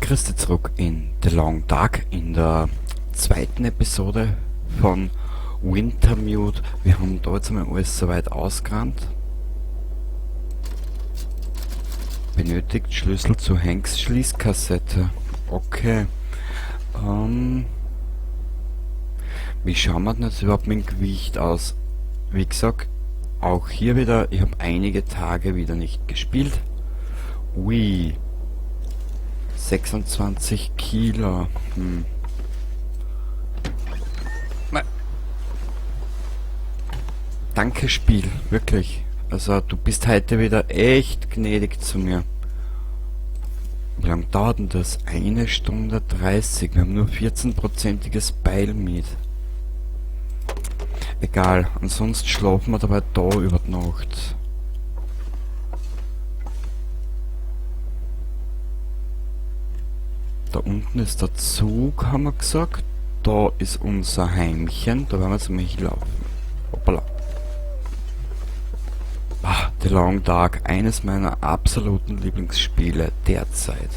Grüß dich zurück in The Long Dark in der zweiten Episode von Wintermute. Wir haben da jetzt einmal alles soweit ausgeräumt. Benötigt Schlüssel zu Hanks Schließkassette. Okay. Wie schauen wir denn jetzt überhaupt mit dem Gewicht aus? Wie gesagt, auch hier wieder, ich habe einige Tage wieder nicht gespielt. Ui. 26 Kilo. Nein. Danke, Spiel. Wirklich. Also, du bist heute wieder echt gnädig zu mir. Wie lange dauert denn das? 1 Stunde 30. Wir haben nur 14-prozentiges Beil mit. Egal, ansonsten schlafen wir dabei da über die Nacht. Da unten ist der Zug, haben wir gesagt. Da ist unser Heimchen. Da werden wir jetzt mal hinlaufen. Hoppala. Ah, The Long Dark, eines meiner absoluten Lieblingsspiele derzeit.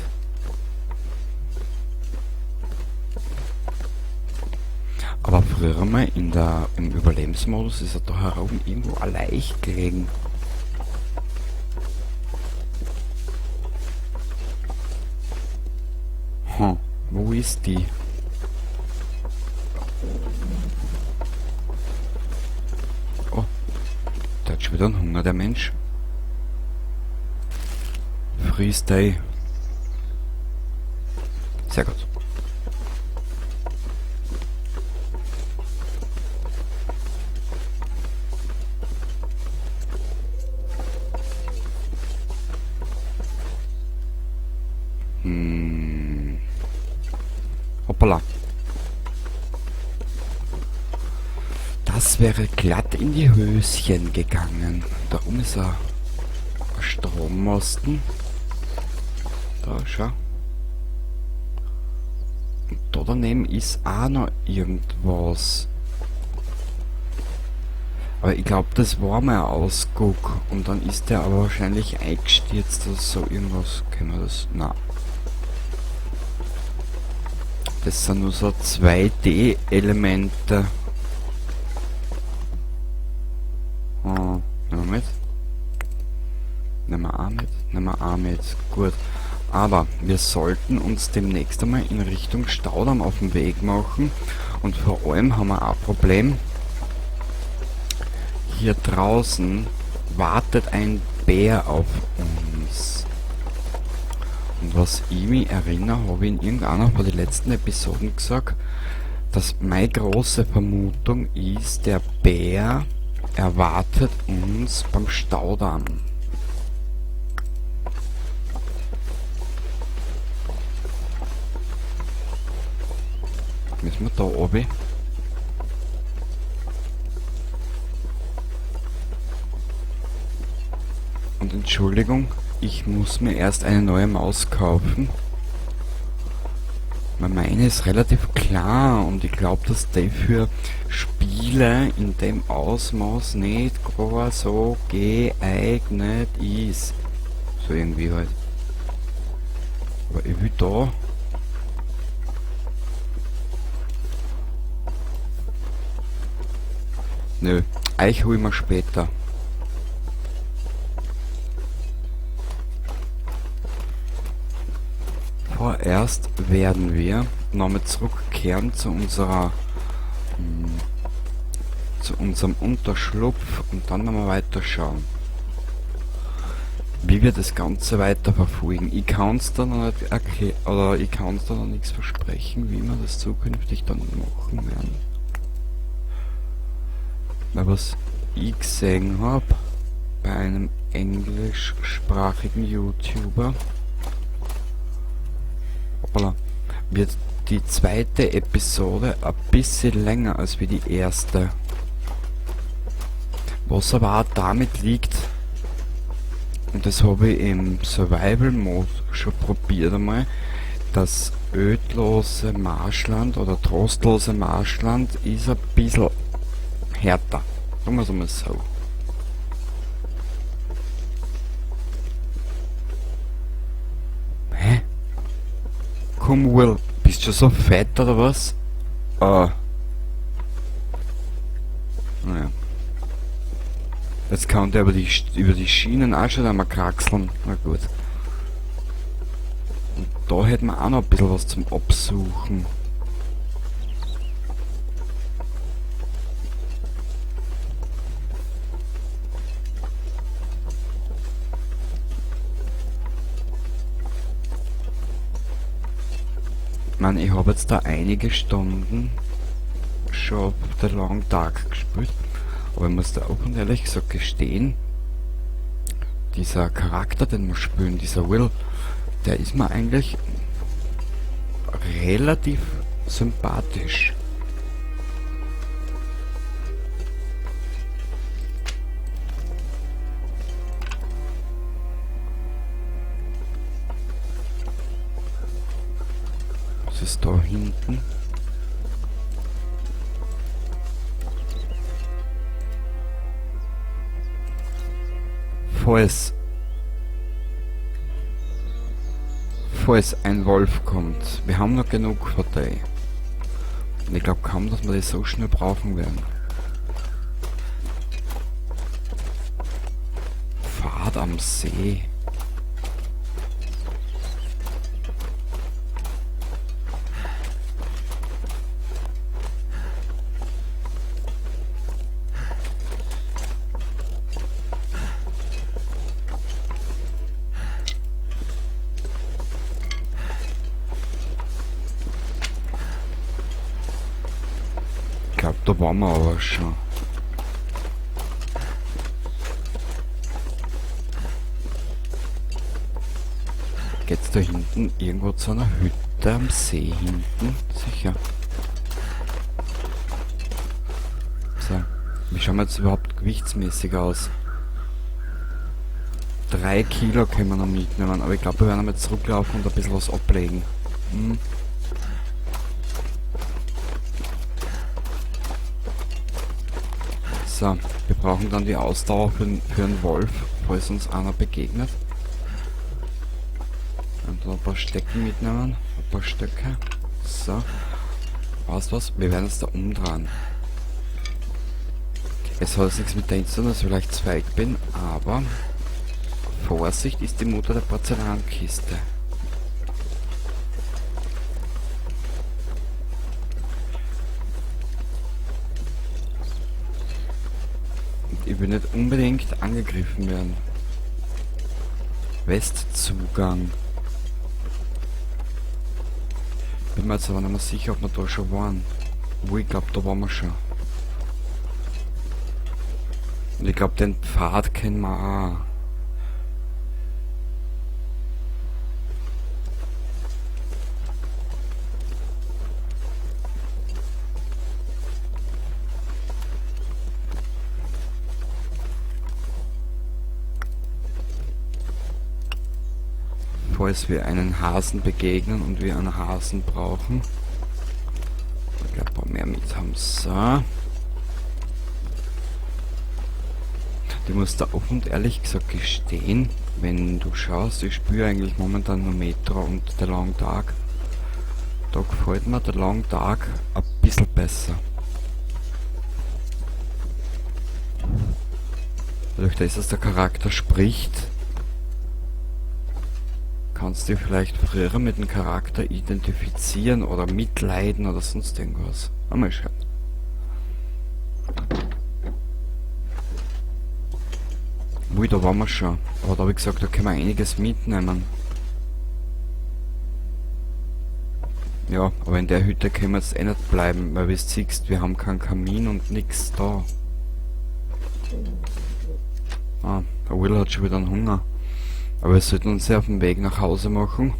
Aber früher mal im Überlebensmodus ist er da herum irgendwo allein gelegen. Wo ist die? Oh, der hat schon wieder einen Hunger, der Mensch. Freeze Day. Sehr gut. Hoppala. Das wäre glatt in die Höschen gegangen. Da oben ist ein Strommasten. Da, schau. Und da daneben ist auch noch irgendwas. Aber ich glaub, das war mal ein Ausguck. Und dann ist der aber wahrscheinlich eingestürzt oder so irgendwas. Können wir das? Nein. Das sind nur so 2D-Elemente. Oh, nehmen wir mit. Nehmen wir auch mit. Nehmen wir auch mit. Gut. Aber wir sollten uns demnächst einmal in Richtung Staudamm auf den Weg machen. Und vor allem haben wir auch ein Problem. Hier draußen wartet ein Bär auf uns. Und was ich mich erinnere, habe ich in irgendeiner von den letzten Episoden gesagt, dass meine große Vermutung ist, der Bär erwartet uns beim Staudamm. Müssen wir da runter? Und Entschuldigung, ich muss mir erst eine neue Maus kaufen. Weil meine ist relativ klar und ich glaub, dass die für Spiele in dem Ausmaß nicht gar so geeignet ist. So irgendwie halt. Aber ich will da... Nö, euch hol ich mir später. Vorerst werden wir nochmal zurückkehren zu unserem Unterschlupf und dann nochmal weiterschauen, wie wir das Ganze weiter verfolgen. Ich kann's da noch nicht erklären, oder ich kann's da noch nichts versprechen, wie wir das zukünftig dann machen werden. Weil was ich gesehen hab bei einem englischsprachigen YouTuber, hoppala, wird die zweite Episode ein bisschen länger als wie die erste. Was aber auch damit liegt, und das habe ich im Survival Mode schon probiert einmal, das ödlose Marschland oder trostlose Marschland ist ein bisschen härter. Sagen wir's einmal so. Hä? Komm, Will. Bist du schon so fett oder was? Naja. Jetzt kann der über die Schienen auch schon einmal kraxeln. Na gut. Und da hätten wir auch noch ein bisschen was zum Absuchen. Ich meine, ich habe jetzt da einige Stunden schon auf The Long Dark gespielt, aber ich muss da auch und ehrlich gesagt gestehen, dieser Charakter, den wir spielen, dieser Will, der ist mir eigentlich relativ sympathisch. Was ist da hinten? Falls ein Wolf kommt. Wir haben noch genug Partei. Und ich glaub kaum, dass wir das so schnell brauchen werden. Fahrt am See. Ich glaub, da waren wir aber schon. Geht's da hinten irgendwo zu einer Hütte am See hinten? Sicher. So, wie schauen wir jetzt überhaupt gewichtsmäßig aus? 3 Kilo können wir noch mitnehmen, aber ich glaub, wir werden einmal zurücklaufen und ein bisschen was ablegen. So, wir brauchen dann die Ausdauer für einen Wolf, falls uns einer begegnet. Und noch ein paar Stecken mitnehmen, ein paar Stöcke. So. Weißt du was? Wir werden uns da umdrehen. Es hat jetzt nichts mit dem zu tun, dass ich vielleicht zu feig bin, aber Vorsicht ist die Mutter der Porzellankiste. Ich will nicht unbedingt angegriffen werden. Westzugang. Bin mir jetzt aber nicht mehr sicher, ob wir da schon waren. Wo, ich glaub, da waren wir schon. Und ich glaub, den Pfad kennen wir auch. Falls wir einen Hasen begegnen und wir einen Hasen brauchen. Ich glaub, ein paar mehr mit haben. So. Du musst da offen und ehrlich gesagt gestehen, wenn du schaust, ich spüre eigentlich momentan nur Metro und The Long Dark. Da gefällt mir The Long Dark ein bisschen besser. Dadurch, dass der Charakter spricht, kannst du dich vielleicht früher mit dem Charakter identifizieren oder mitleiden oder sonst irgendwas. Einmal schauen. Ui, da waren wir schon. Aber da hab ich gesagt, da können wir einiges mitnehmen. Ja, aber in der Hütte können wir jetzt eh nicht bleiben, weil wie du siehst, wir haben keinen Kamin und nix da. Ah, der Will hat schon wieder einen Hunger. Aber wir sollten uns ja auf den Weg nach Hause machen.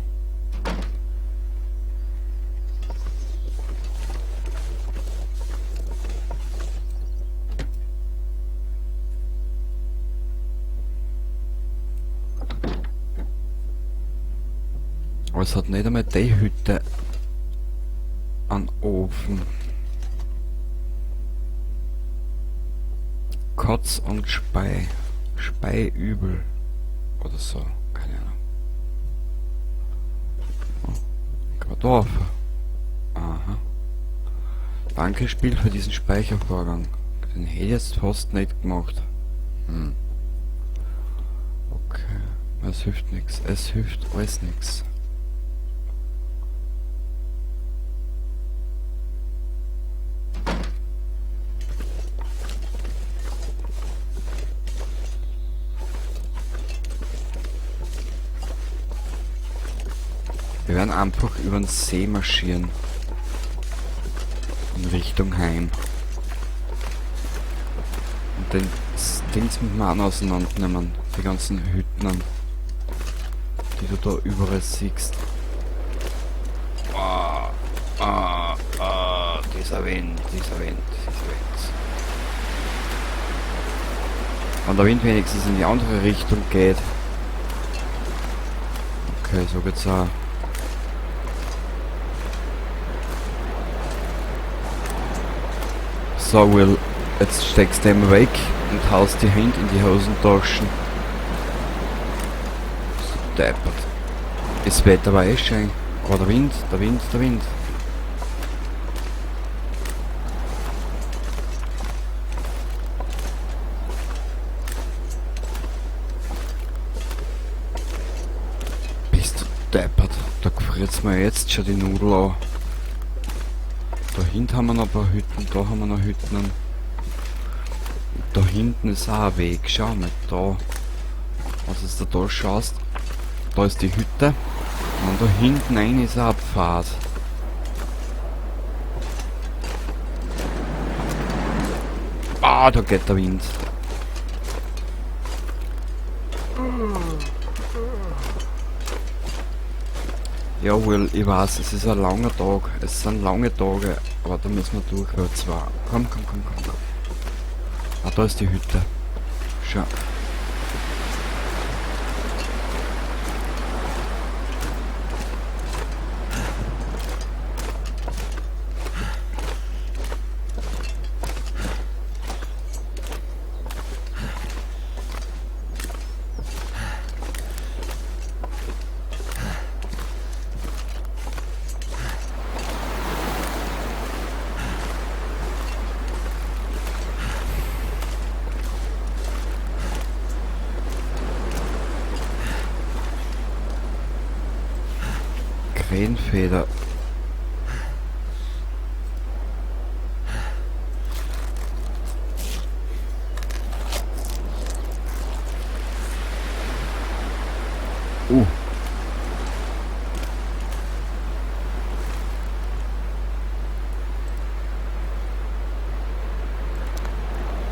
Aber es hat nicht einmal die Hütte an Ofen. Kotz und Spei. Speiübel. Oder so. Keine Ahnung. Oh, Da. Aha. Danke Spiel für diesen Speichervorgang. Den hätte ich jetzt fast nicht gemacht. Hm. Okay. Es hilft nichts. Es hilft alles nichts. Wir werden einfach über den See marschieren. In Richtung Heim. Und den Dings mit dem auch auseinandernehmen. Die ganzen Hütten, die du da überall siehst. Ah, ah, ah, dieser Wind, dieser Wind, dieser Wind. Wenn der Wind wenigstens in die andere Richtung geht. Okay, so geht's auch. So, Will, jetzt steckst du ihm weg und haust die Hände in die Hosentaschen. So deppert. Das Wetter war eh schön, aber der Wind, der Wind, der Wind. Bist du deppert, da gefriert's mir jetzt schon die Nudel an. Da hinten haben wir noch ein paar Hütten, da haben wir noch Hütten. Da hinten ist auch ein Weg, schau mal da. Was du da schaust, da ist die Hütte. Und da hinten rein ist auch ein Pfad. Ah, da geht der Wind. Ja, Will, ich weiß, es ist ein langer Tag. Es sind lange Tage, aber da müssen wir durch. Ja, zwei. Komm, komm, komm, komm, komm. Ah, da ist die Hütte. Schau. Krähenfeder.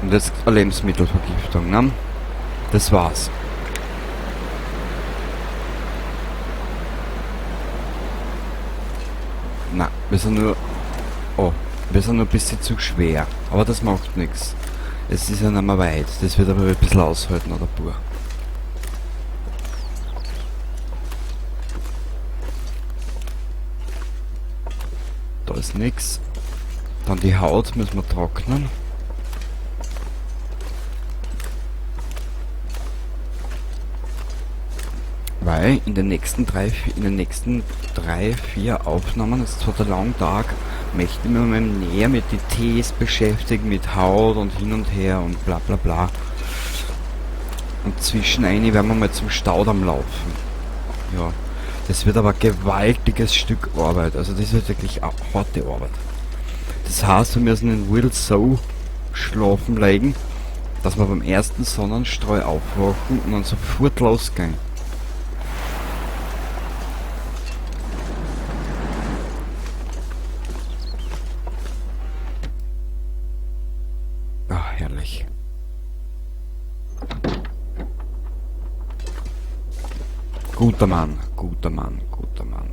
Und jetzt eine Lebensmittelvergiftung, ne? Das war's. Na, wir sind nur... Oh, wir sind nur ein bisschen zu schwer. Aber das macht nichts. Es ist ja nicht mehr weit. Das wird aber ein bisschen aushalten, oder Bur? Da ist nix. Dann die Haut müssen wir trocknen. Weil in den nächsten drei, vier Aufnahmen, das ist zwar der lange Tag, möchte ich mich mal näher mit den Tees beschäftigen, mit Haut und hin und her und bla bla bla. Und zwischen eine werden wir mal zum Staudamm laufen. Ja, das wird aber ein gewaltiges Stück Arbeit. Also das wird wirklich eine harte Arbeit. Das heißt, wir müssen den Will so schlafen legen, dass wir beim ersten Sonnenstrahl aufwachen und dann sofort losgehen. Ach, herrlich. Guter Mann, guter Mann, guter Mann.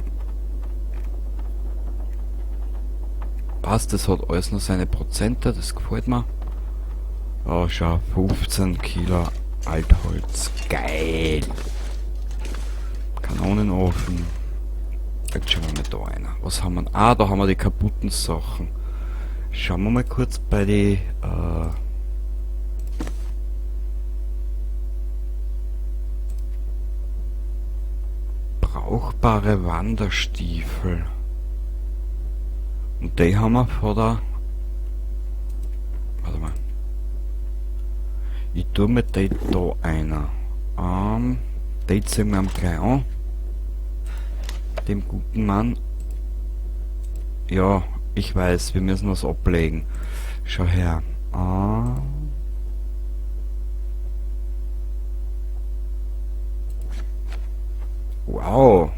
Passt, das hat alles noch seine Prozente, das gefällt mir. Oh, schau, 15 Kilo Altholz. Geil! Kanonenofen. Jetzt schauen wir mal da rein. Was haben wir? Ah, da haben wir die kaputten Sachen. Schauen wir mal kurz bei die... brauchbare Wanderstiefel. Und die haben wir von der... Warte mal. Ich tue mit die da einer. Die ziehen wir gleich an. Dem guten Mann. Ja, ich weiß, wir müssen was ablegen. Schau her. Wow.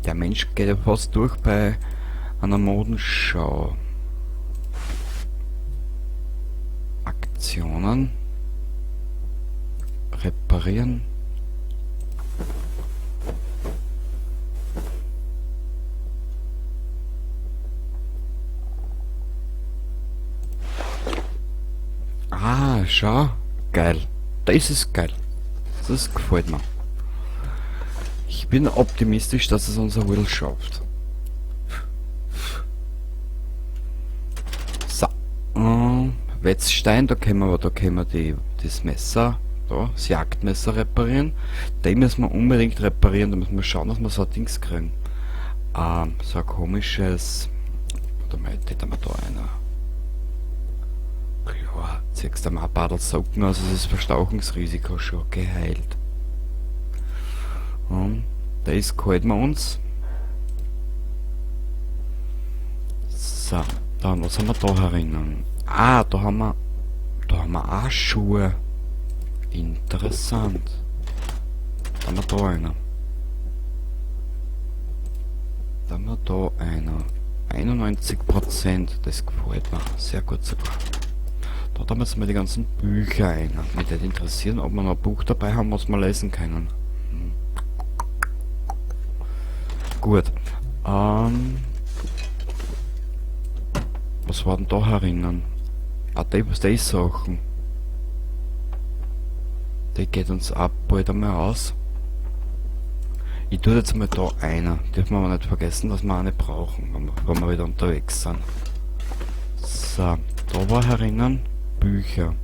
Der Mensch geht ja fast durch bei einer Modenschau. Aktionen. Reparieren. Ah, schau. Geil. Das ist geil. Das gefällt mir. Ich bin optimistisch, dass es unser Will schafft. So. Wetzstein, da können wir, das Messer, da, das Jagdmesser reparieren. Den müssen wir unbedingt reparieren, da müssen wir schauen, dass wir so ein Dings kriegen. So ein komisches... Warte mal, da haben wir da einer. Klar, ziehst du mal ein paar Socken aus, also das Verstauchungsrisiko schon geheilt. Das gefällt mir uns. So, dann, was haben wir da herinnen? Ah, da haben wir auch Schuhe. Interessant. Da haben wir da einer. Da haben wir da einer. 91%, das gefällt mir. Sehr gut sogar. Da haben wir jetzt mal die ganzen Bücher ein. Mich würde interessieren, ob wir noch ein Buch dabei haben, was wir lesen können. Gut. Was war denn da herinnen? Ah, die Sachen. Die geht uns ab bald einmal aus. Ich tue jetzt mal da einer. Dürfen wir aber nicht vergessen, dass wir eine brauchen, wenn wir wieder unterwegs sind. So, da war herinnen Bücher.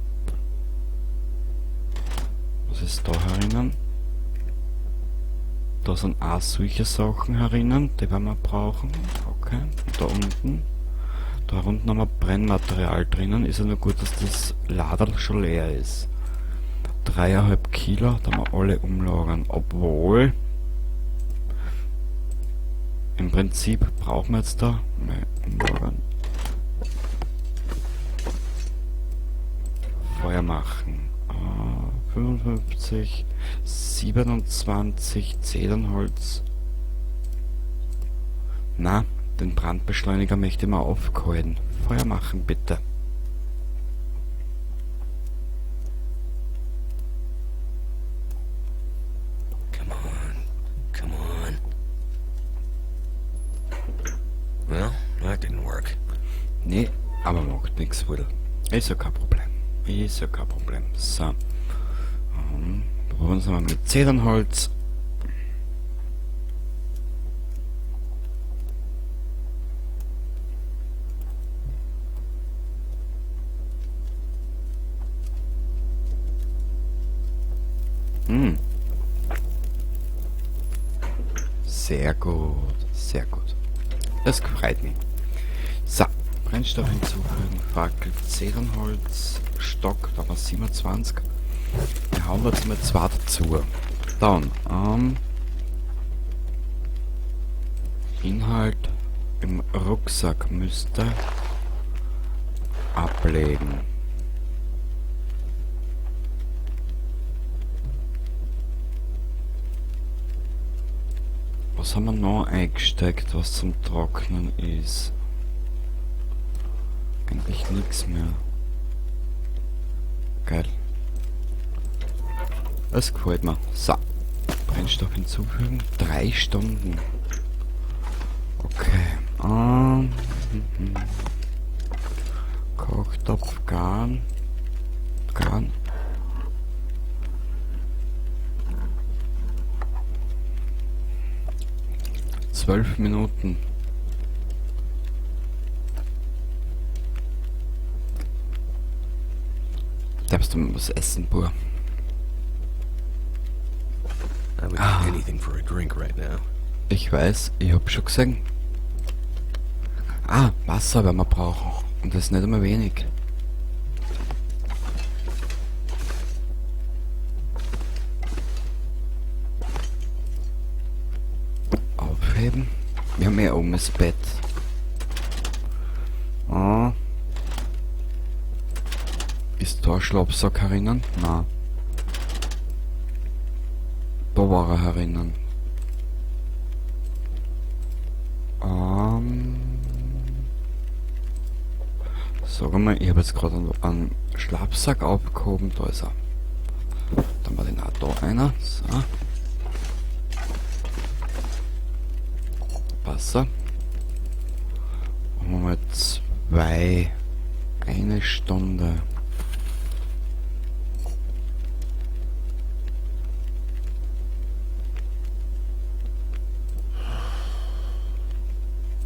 Was ist da herinnen? Da sind auch solche Sachen herinnen, die werden wir brauchen. Okay, und da unten. Da unten haben wir Brennmaterial drinnen. Ist ja nur gut, dass das Laderl schon leer ist. 3,5 Kilo, da haben wir alle umlagern. Obwohl, im Prinzip brauchen wir jetzt da mal umlagern. Feuer machen. 55, 27, Zedernholz. Na, den Brandbeschleuniger möchte ich mal aufgehalten. Feuer machen, bitte. Come on, come on. Well, that didn't work. Nee, aber macht nix, Will. Ist ja kein Problem. Ist ja kein Problem. So. Probieren wir mal mit Zedernholz. Sehr gut, sehr gut. Das freut mich. So, Brennstoff hinzufügen, Fackel, Zedernholz, Stock, da haben wir 27. Wir hauen jetzt mal 2 dazu. Dann, Inhalt im Rucksack müsste ablegen. Was haben wir noch eingesteckt, was zum Trocknen ist? Eigentlich nix mehr. Geil. Das gefällt mir. So. Brennstoff hinzufügen. 3 Stunden. Okay. Kochtopf, Garn. Garn. 12 Minuten. Darfst du mal was essen, Bur? I would do anything for a drink right now. Ich weiß, ich hab schon gesehen. Ah, Wasser werden wir brauchen. Und das ist nicht einmal wenig. Aufheben. Wir haben ja oben das Bett. Ah. Ist da ein Schlafsack herinnen? Nein. Da war er herinnen. Sag mal, ich habe jetzt gerade einen Schlafsack aufgehoben. Da ist er. Dann war den auch da einer. So. Wasser. Machen wir mal 2. 1 Stunde.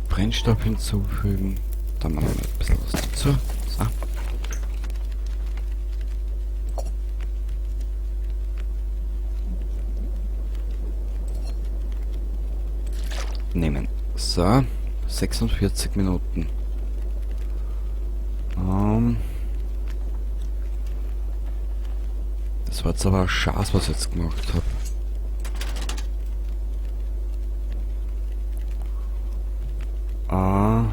Brennstoff hinzufügen. Dann machen wir ein bisschen was dazu. So. Nehmen. So, 46 Minuten. Das war jetzt aber ein Schatz, was ich jetzt gemacht hab. Ah.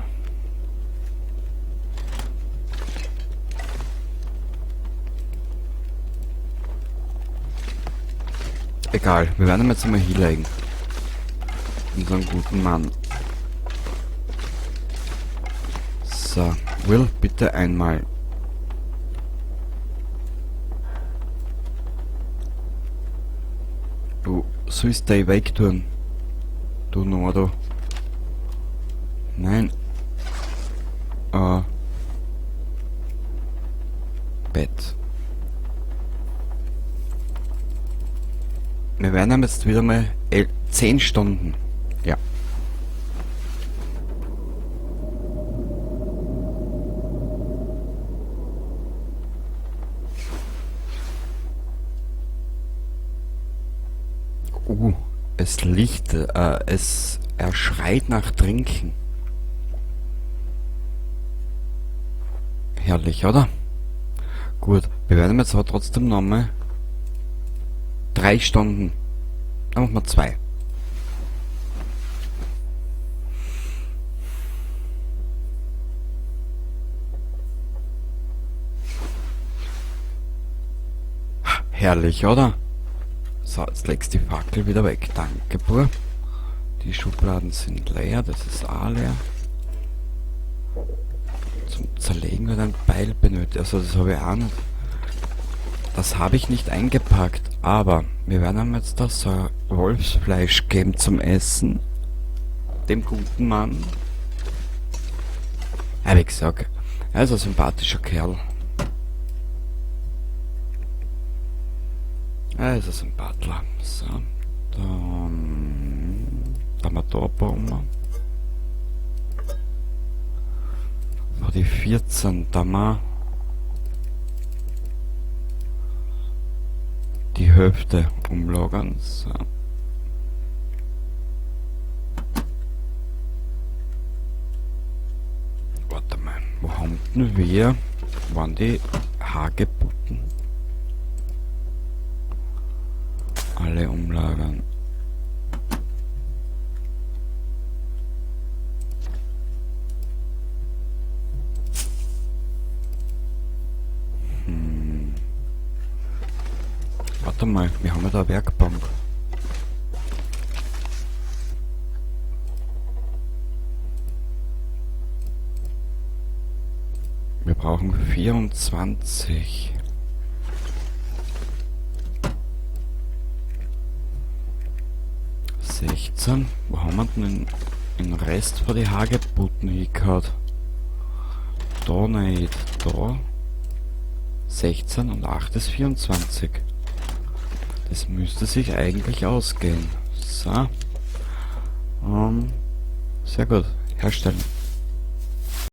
Egal, wir werden ihn jetzt einmal hinlegen. Unseren guten Mann. So, Will, bitte einmal. Du sollst dich weg tun. Du Nordo. Nein. Bett. Wir werden jetzt wieder mal 10 Stunden. Ja. Es liegt, es er schreit nach Trinken. Herrlich, oder? Gut, wir werden jetzt aber trotzdem nochmal 3 Stunden. Dann machen wir 2. Herrlich, oder? So, jetzt legst du die Fackel wieder weg. Danke, Bub. Die Schubladen sind leer, das ist auch leer. Zum Zerlegen wird ein Beil benötigt. Also das habe ich auch nicht. Das habe ich nicht eingepackt, aber wir werden ihm jetzt das so Wolfsfleisch geben zum Essen. Dem guten Mann. Ja, wie gesagt, er ist ein sympathischer Kerl. Er ist ein Sympathler. So, dann haben wir da ein paar um. So, die 14, da mal die Hälfte umlagern. So. Warte mal, wo haben denn wir? Waren die Hagebutten? Alle umlagern. Warte mal, wir haben ja da eine Werkbank. Wir brauchen 24. 16. Wo haben wir denn den Rest von den Hagebutten hingehauen? Da nicht, da. 16 und 8 ist 24. Das müsste sich eigentlich ausgehen. So. Sehr gut. Herstellen.